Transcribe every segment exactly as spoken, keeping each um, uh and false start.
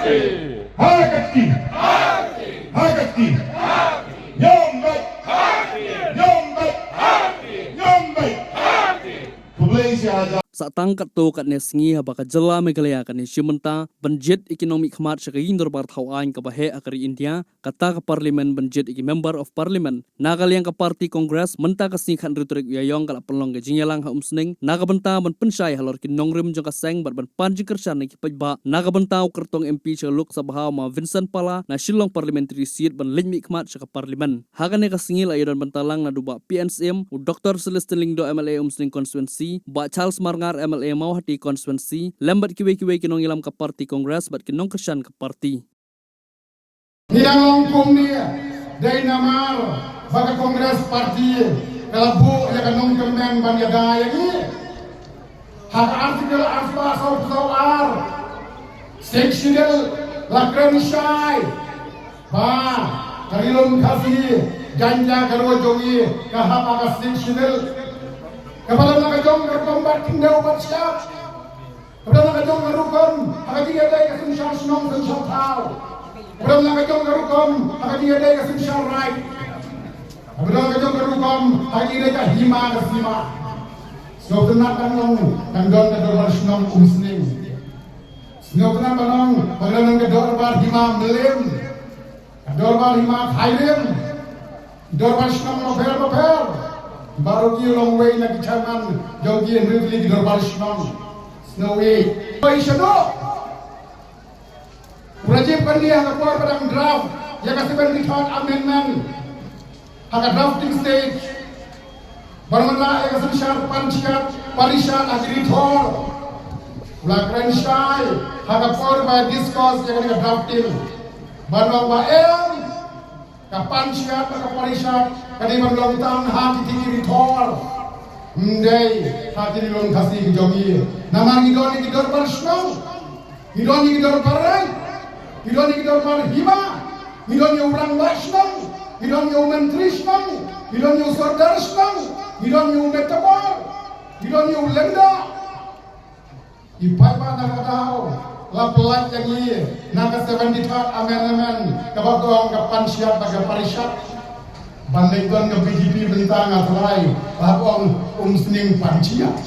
Ha ka kti. Ha ka kti. Ñiewbeit. Ñiewbeit. Ñiewbeit. Khublei shibun. Sa tang katto katne sngi haba ka jylla Meghalaya kan ïashim bynta ban jied ïa ki nongmihkhmat sha ka ïing dorbar thaw aiñ kaba heh ha ka ri India, kata ka Parliament ban jied ïa ki Member of Parliament na ka liang ka party Congress, mynta ka sngi khathynriew tarik u Ïaïong ka la pynlong ka jingïalang ha Umsning na ka bynta ban pynshai halor ki nongrim jong ka seng bad ban pan jingkyrshan na ki paidbah na ka bynta u kyrtong M P sha ka Lok Sabha, u ma Vincent Pala, na Shillong Parliamentary Seat ban leit mihkhmat sha ka Parliament. Ha kane ka sngi la ïadon bynta lang naduh u Bah P N Syiem, u Doktor Celestine Lyngdoh, M L A Umsning Constituency, Bah Charles Marngar, M L A Mawhati Constituency, lem bad kiwei kiwei ki nongïalam ka party Congress bad ki nongkyrshan ka party. Ngi dang long kumne dei namar ba ka Congress Party ka la buh ïa ka nongkyrmen ban ïada ïa ngi. Ha ka Article arphew saw, saw ar, Sixth Schedule la kren shai ba ka Ri Lum Khasi Jaintia Garo jong ngi ka hap ha ka Sixth Schedule. Kaba don la ka jong ka rukom bad khyndew bad shyiap. Kaba don la ka jong ka rukom ha ka jingïadei ka synshar shnong synshar thaw. Kaba don la ka jong ka rukom ha ka jingïadei ka synshar raid. Kaba don la ka jong ka rukom ha ka jingïadei ka hima ka sima. Sngewtynnat ban ong kan don ka dorbar shnong Umsning. Sngewtynnat ban ong ba ka don ka dorbar hima Mylliem, ka dorbar hima Thaïrim, dorbar shnong bapher bapher. Baroh ki long wei na ki chairman jong ki hynriew tylli ki dorbar shnong. Sngewbha. Oi shadoh. U Rajiv Gandhi ha ka por ba dang draft ïa ka seventy-third Amendment ha ka drafting stage, ban wanrah ïa ka synshar panchayat parishad ha ki rithor, u la kren shai ha ka por ba discuss ïa ka drafting, ban ong ba em, ka panchayat bad ka parishad ka dei ban long tang ha kiti ki rithor, ym dei ha ki Ri Lum Khasi ki jong ngi. Namar ngi don ïa ki dorbar shnong, ngi don ïa ki dorbar raid, ngi don ïa ki dorbar hima, ngi don ïa u rangbah shnong, ngi don ïa u myntri shnong, ngi don ïa u sordar shnong, ngi don ïa u metbor, ngi don ïa u lyngdoh. Ki paidbah na ka daw la pyllait ïa ngi na ka seventy-third Amendment kaba ong ka panchayat bad ka parishad. Ban leit don ka B J P mynta nga tharai la ong Umsning panchayat.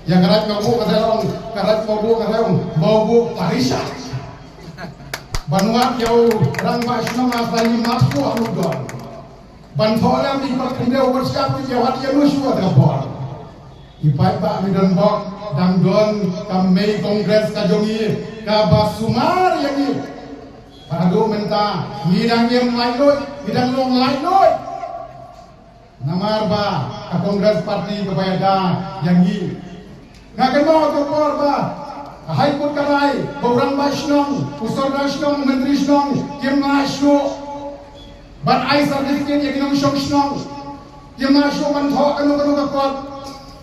Ïa ka Raid Mawbuh nga tharai la ong, ka Raid Mawbuh nga tharai la ong Mawbuh parishad. Ban wad ïa u rangbah shnong nga tharai ym lah shuh ha u don. Ban thoh lem ïa ki kot khyndew kot shyiap ki ïa wad ïa u shuwa da ka bor. Ki paidbah ngi don bok, dang don ka mei Congress ka jong ngi kaba sumar ïa ngi. Ba haduh mynta ngi dang im laitluid, ngi dang long laitluid. Namar ba ka Congress Party kaba ïada ïa ngi. Nga kynmaw ha ka por ba ka High Court ka rai ba u rangbah shnong, u sordar shnong, u myntri shnong kim lah shuh ban ai certificate ïa ki nongshong shnong. Kim lah shuh ban thoh kano kano ka kot.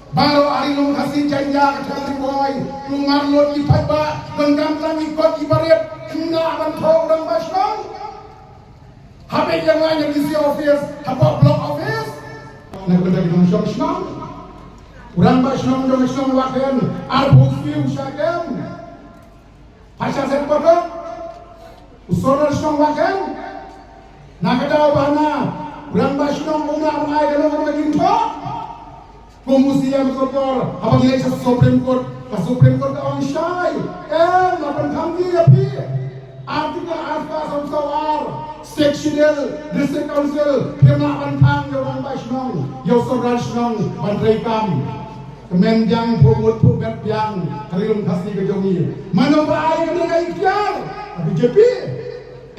Baroh ha Ri Lum Khasi Jaintia ka thong Ri Bhoi, kumar lut ki paidbah, donkam tang ki kot kiba rit, kim lah ban thoh u rangbah shnong. Haba ïa nga ïa D C office, hapoh block office. Na ka bynta ki nongshong shnong. U rangbah shnong, nongshong shnong Waken, arphew siew sha kem. Pyrshah set patok. U sordar shnong Waken. Na ka daw ba na u rangbah shnong u nang ai kano kano ka jingthoh. Kum u siem ka por haba ngi leit sha Supreme Court, ka Supreme Court ka ong shai. Em, la pynthang ki ïa phi. Article arphew saw, saw ar, Sixth Schedule, District Council, phim lah ban thang ïa u rangbah shnong, ïa u sordar shnong ban trei kam. Kmen biang, phuh mut phuh bet biang ha Ri Lum Khasi ka jong ngi. Mano ba ai kane ka iktiar? Ka B J P.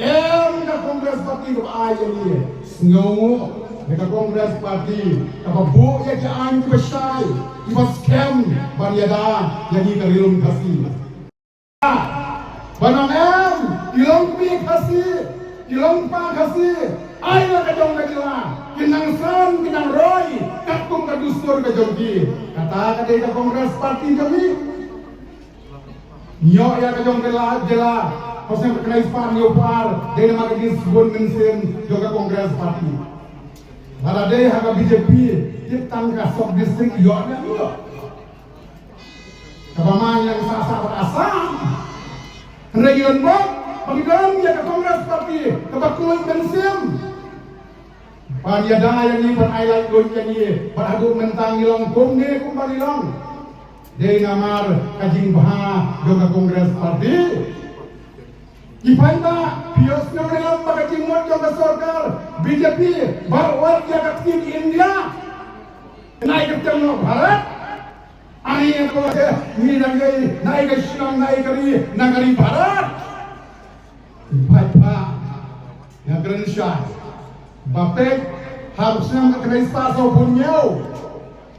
Em, ka Congress Party kaba ai ïa ngi. Sngew, ka Congress Party kaba buh ïa ki aiñ kiba shai, kiba skhem ban ïada ïa ngi ka Ri Lum Khasi. Ban ong em, ki long kmie Khasi, ki long kpa Khasi, ai la ka jong ka jylla, kin nang san, kin nang roi katkum ka dustur ka jong ki. Kata ka dei ka Congress Party jong ngi. Ngi ïoh ïa ka jong ka la jylla, hynriew spah hynñiew phew ar, dei namar ka jingsbun mynsiem jong ka Congress Party. Lada dei ha ka B J P, tip tang ka sub district ïoh ne ym ïoh. Kaba ma ïa ka sah sah bad Assam. Hynrei ngi don bok ba ngi don ïa ka Congress Party kaba khuid mynsiem ban ïada ïa ngi, ban ai lad lut ïa ngi, bad haduh mynta ngi long kumne kumba ngi long. Dei namar ka jingbha jong ka Congress Party. Ki paidbah, phi ïohsngew ne em ba ka jingmut jong ka sorkar B J P bad wat ïa ka ktien India. Nai ka teng noh Bharat. Ani ko te ni nang gai nai ka shnong nai ka ri nang ka ri Bharat. Paidbah, nga kren shai ba peit ha u snem ka kynai spah saw phew hynñiew,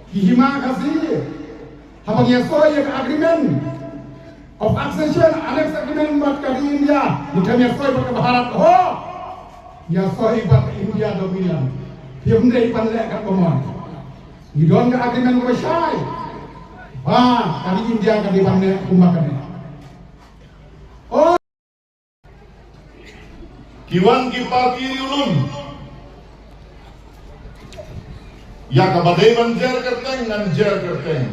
ki hima Khasi haba ngi ïa soi ïa ka agreement of accession, annex agreement bad ka ri India, ngi khlem ïa soi bad ka Bharat ho, ngi ïa soi bad ka India Dominion. Phi ym dei ban leh katba mon. Ngi don ka agreement kaba shai ba ka ri India ka dei ban leh kumba ka dei. Oh. Ki wan ki party riewlum. Ïa kaba dei ban jer kyrteng ngan jer kyrteng.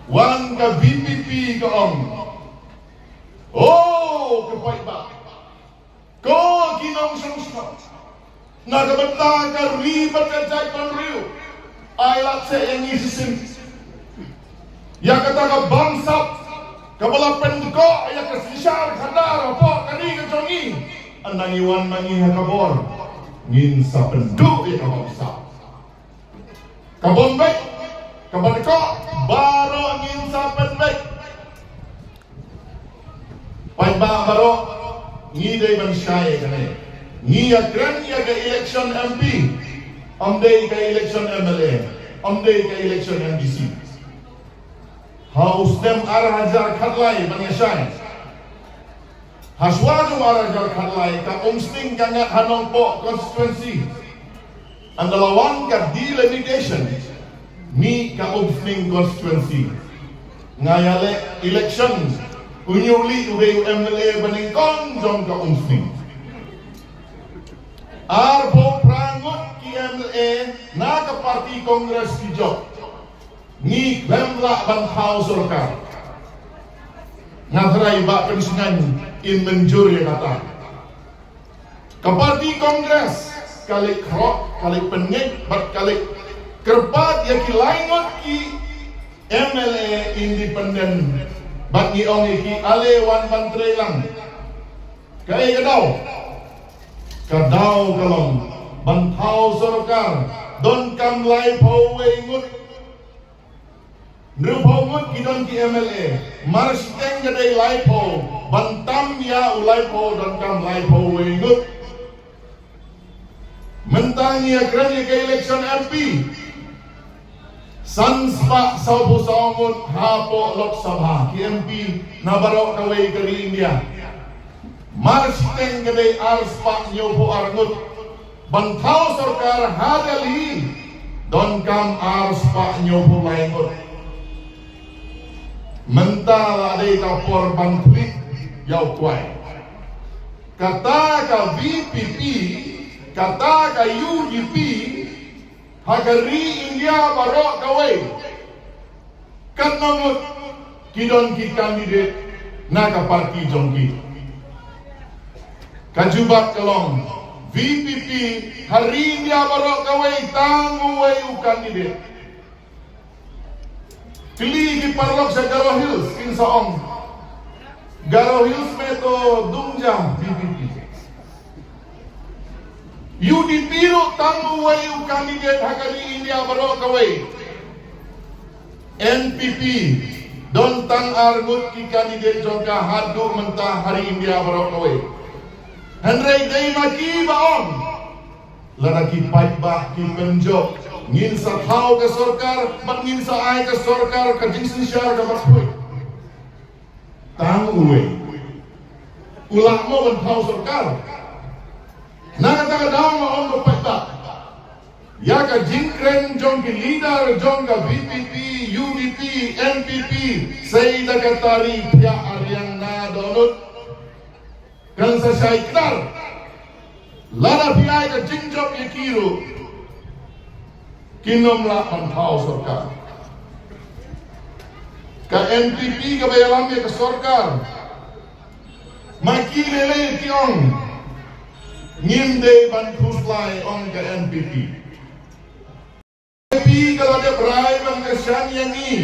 Wan ka V P P ka ong, oh, ka paidbah, ko ki nongshong shnong, na ka bynta ka ri bad ka jaitbynriew, ai lad seh ïa ngi shisien. Ïa kata ka bamsap kaba la pyndkoh ïa ka synshar khadar hapoh ka ri ka jong ngi, ynda ngi wan ma ngi ha ka bor, ngin sa pynduh ïa ka bamsap. Ka bym beit, kaba dkoh, baroh ngin sa pynbeit. Paidbah baroh, ngi dei ban shai ïa kane. Ngi ïa kren ïa ka election M P, ym dei ka election M L A, ym dei ka election M D C. Ha u snem ar hajar khatlai ban ïa shai, ha shuwa jong ar hajar khatlai ka Umsning ka ngat ha Nongpoh constituency. Ynda la wan ka delimitation, mih ka Umsning constituency. Nga ïaleh election, u Hynñiewlih u dei u M L A banyngkong jong ka Umsning. Arphew phra ngut ki M L A na ka party Congress ki jop. Ngi khlem lah ban thaw sorkar. Nga tharai Bah Pynsngew in mynjur ïa kata. Ka party Congress ka leit khrok, ka leit pynngeit bad ka leit kyrpad ïa ki lai ngut ki M L A independent bad ngi ong ïa ki ale wan ban trei lang. Kaei ka daw? Ka daw ka long ban thaw sorkar donkam laiphew wei ngut. Hynriewphew ngut ki don ki M L A, mar shiteng ka dei laiphew, ban tam ïa u laiphew donkam laiphew wei ngut. Mynta ngi ïa kren ïa ka election M P, san spah sawphew saw ngut hapoh Lok Sabha, ki M P na baroh kawei ka ri India. Mar shiteng ka dei ar spah hynñiewphew ar ngut. Ban thaw sorkar ha Delhi donkam ar spah hynñiewphew lai ngut. Mynta la dei ka por ban pynbeit ïa u kwai. Kata ka V P P, kata ka U D P, ha ka ri India baroh kawei, katno ngut ki don ki candidate na ka party jong ki? Ka jubab ka long, V P P ha ri India baroh kawei tang uwei u candidate. Kylli ki paralok sha Garo Hills kin sa ong, Garo Hills me to dung ja V P P. U D P ruh tang uwei u candidate ha ka ri India baroh kawei. N P P don tang ar ngut ki candidate jong ka haduh mynta ha ri India baroh kawei. Hynrei dei ma ki ba ong, lada ki paidbah ki pynjop, ngin sa thaw ka sorkar bad ngin sa ai ka sorkar ka jingsynshar kaba khuid. Tang uwei u lah mo ban thaw sorkar. Na kata ka daw nga ong ba paidbah, ïa ka jingkren jong ki leader jong ka V P P, U D P, N P P, sei da ka tari pia ariang na donut. Kan sa shai kdar. Lada phi ai ka jingjop ïa ki ruh, kin ym lah ban thaw sorkar. Ka N P P kaba ïalam ïa ka sorkar, Ma ki lele ki ong, ngim dei ban khuslai, ong ka N P P. N P P ka la dep rai ban kyrshan ïa ngi.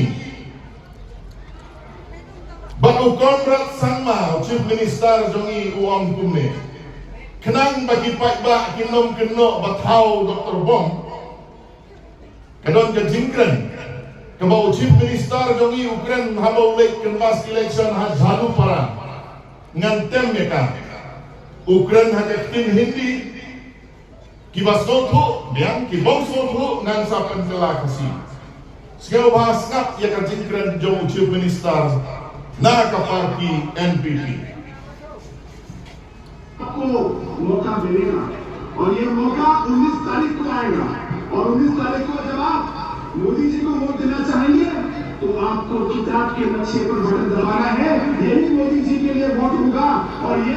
Bad u Conrad Sangma, u Chief Minister jong ngi, u ong kumne, khnang ba ki paidbah kin ym kynnoh ba thaw Doctor Bom, ka don ka jingkren kaba u Chief Minister jong ngi u kren haba u leit canvass election ha Jhalupara. Ngan tem ïa ka. U kren ha ka ktien Hindi. Kiba sngewthuh biang, ki bym sngewthuh ngan sa pynkylla Khasi. Sngewbha sngap ïa ka jingkren jong u Chief Minister na ka party N P P. आपको मौका मिलेगा और ये मौका उन्नीस तारीख को आएगा। और उन्नीस तारीख को जब आप मोदी जी को वोट देना चाहेंगे, तो आपको किताब के नक्शे पर बटन दबाना है। यही मोदी जी के लिए वोट होगा। और ये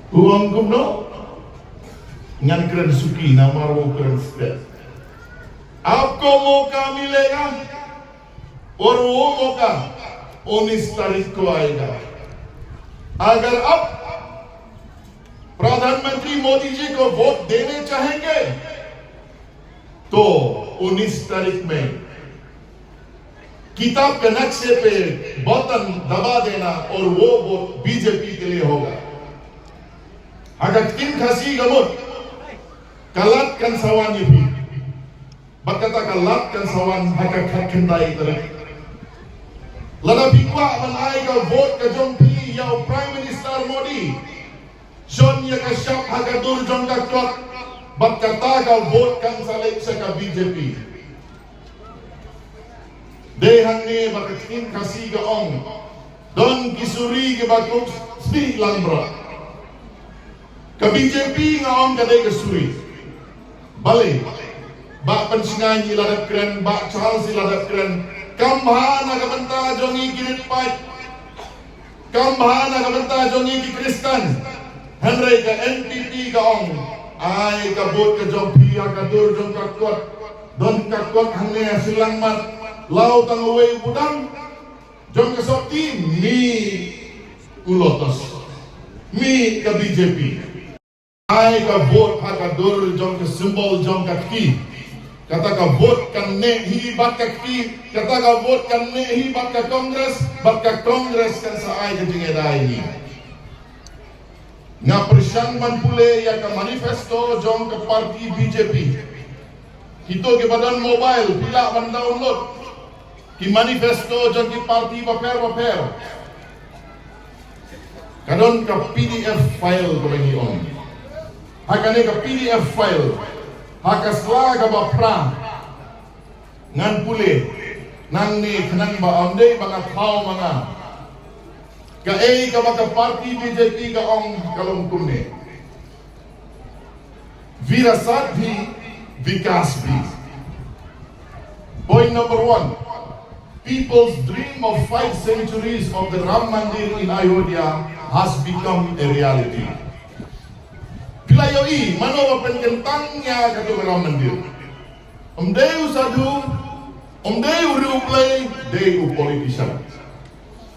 U ong kumno? Ngan kren suki namar u kren stet. आपको मौका मिलेगा और वो मौका उन्नीस तारीख को आएगा। अगर आप प्रधानमंत्री मोदी जी को वोट देने चाहेंगे, तो उन्नीस तारीख में किताब के नक्शे पे बटन दबा देना और वो वोट बीजेपी के लिए होगा। Ha ka ktien Khasi ka mut, ka lad kan sa wan ïa phi. Bad kata ka lad kan sa wan ha ka khatkhyndai tarik. Lada phi kwah ban ai ka vote ka jong phi ïa u Prime Minister Modi, shon ïa ka shap ha ka dur jong ka kot, bad kata ka vote kan sa leit sha ka B J P. Dei hangne ba ka ktien Khasi ka ong, don ki suri kiba kup sdieh langbrot. Ka B J P nga ong ka dei ka suri. Balei? Bah Pynshngaiñ i la dep kren, Bah Charles i la dep kren. Kam bha na ka bynta jong ngi ki rit paid. Kam bha na ka bynta jong ngi ki Khristan. Hynrei ka N P P ka ong, ai ka vote ka jong phi ha ka dur jong ka kot. Don ka kot hangne ha Shillangmat. Law tang uwei u budang jong ka sopti, mih u Lotus, mih ka B J P. Ai ka vote ha ka dur jong ka symbol jong ka kti. Kata ka vote kan neh hi bad ka kti. Kata ka vote kan neh hi bad ka Congress, bad ka Congress kan sa ai ka jingïada ïa ngi. Nga pyrshang ban pule ïa ka manifesto jong ka party B J P. Kito kiba don mobile, phi lah ban download ki manifesto jong ki party bapher bapher. Ka don ka P D F file kaba ngi ong. Ha kane ka P D F file, ha ka sla kaba phra, ngan pule nangne khnang ba ym dei ba nga thaw ma nga. Kaei kaba ka party B J P ka ong ka long kumne. Virasat bhi, vikas bhi. Point number one, people's dream of five centuries of the Ram Mandir in Ayodhya has become a reality. Phi la ïohi mano ba pynkyntang ïa katu ka Ram Mandir? Ym dei u sadhu, ym dei u riewblei, dei u politician.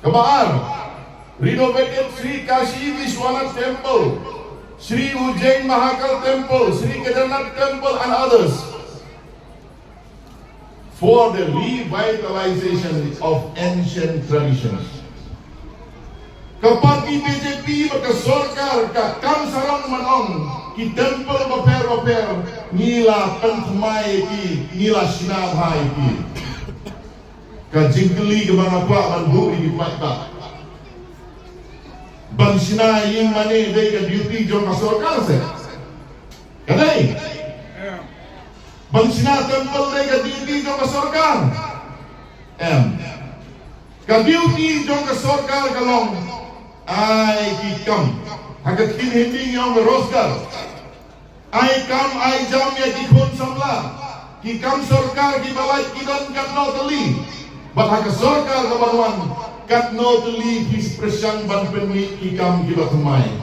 Kaba ar, renovated Sri Kashi Vishwanath Temple, Sri Ujjain Mahakal Temple, Sri Kedarnath Temple and others for the revitalization of ancient traditions. Ka party B J P bad ka sorkar ka kam sarong ban ong ki temple bapher bapher ngi la pynthymmai ïa ki, ngi la shna bha ïa ki. Ka jingkylli kaba nga kwah ban buh ïa ki paidbah, ban shna ïing mane dei ka duty jong ka sorkar se? Ka dei? Ban shna temple dei ka duty jong ka sorkar? Em. Ka duty jong ka sorkar ka long ai ki kam. Ha ka ktien Hindi ngi ong rojgar. Ai kam ai jam ïa ki khun samla. Ki kam sorkar kiba lait ki don katno tylli. Bad ha ka sorkar kaban wan, katno tylli ki pyrshang ban pynmih ki kam kiba thymmai.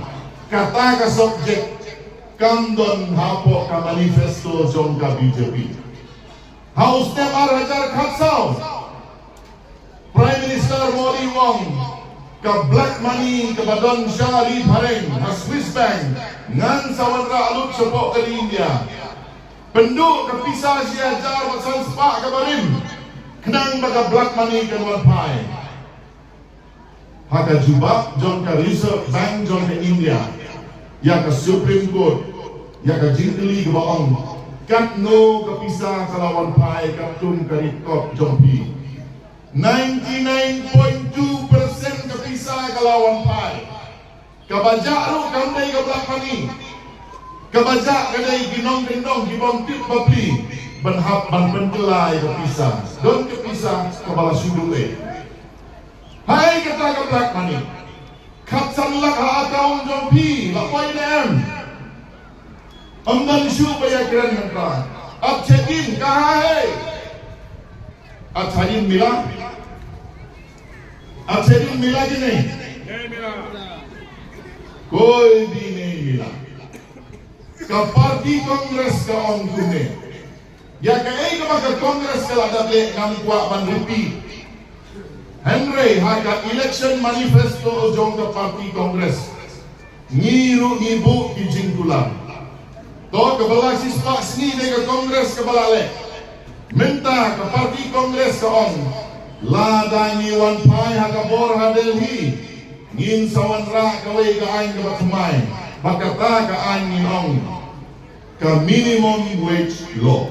Kata ka subject kam don hapoh ka manifesto jong ka B J P. Ha u snem ar hajar khatsaw, Prime Minister Molly Wong, ka black money kaba don sha ri phareng ha Swiss Bank ngan sa wanrah lut shapoh ka ri India. Pynduh ka pisa shi hajar bad san spah kaba rim khnang ba ka black money kan wan phai. Ha ka jubab jong ka Reserve Bank jong ka India ïa ka Supreme Court ïa ka jingkylli kaba ong, katno ka pisa ka la wan phai katkum ka rit kot jong phi? Ninety-nine point two percent ka pisa ka la wan phai. Kaba jah ruh kam dei ka black money. Kaba jah ka dei ki nongkyndong ki bym tip bapli ban hap ban pynkylla ïa ka pisa. Don ka pisa kaba la shu duh eh. Hai kata ka black money. Khatsan lak ha account jong phi la poi ne em? Ym don shuh ba ïakren mynta. Ap check in kaha hai? Ap check in mila? Ap check in mila ki ne? Koi bhi nahi mila. Ka party Congress ka ong kumne. Ïa kaei kaba ka Congress ka la dep leh ngam kwah ban repeat. Hynrei ha ka election manifesto jong ka party Congress ngi ruh ngi buh ki jingkular. To kaba la shispah sngi dei ka Congress kaba la leh. Mynta ka party Congress ka ong, lada ngi wan phai ha ka bor ha Delhi, ngin sa wanrah kawei ka aiñ kaba thymmai. Ba kata ka aiñ ngin ong ka minimum wage law.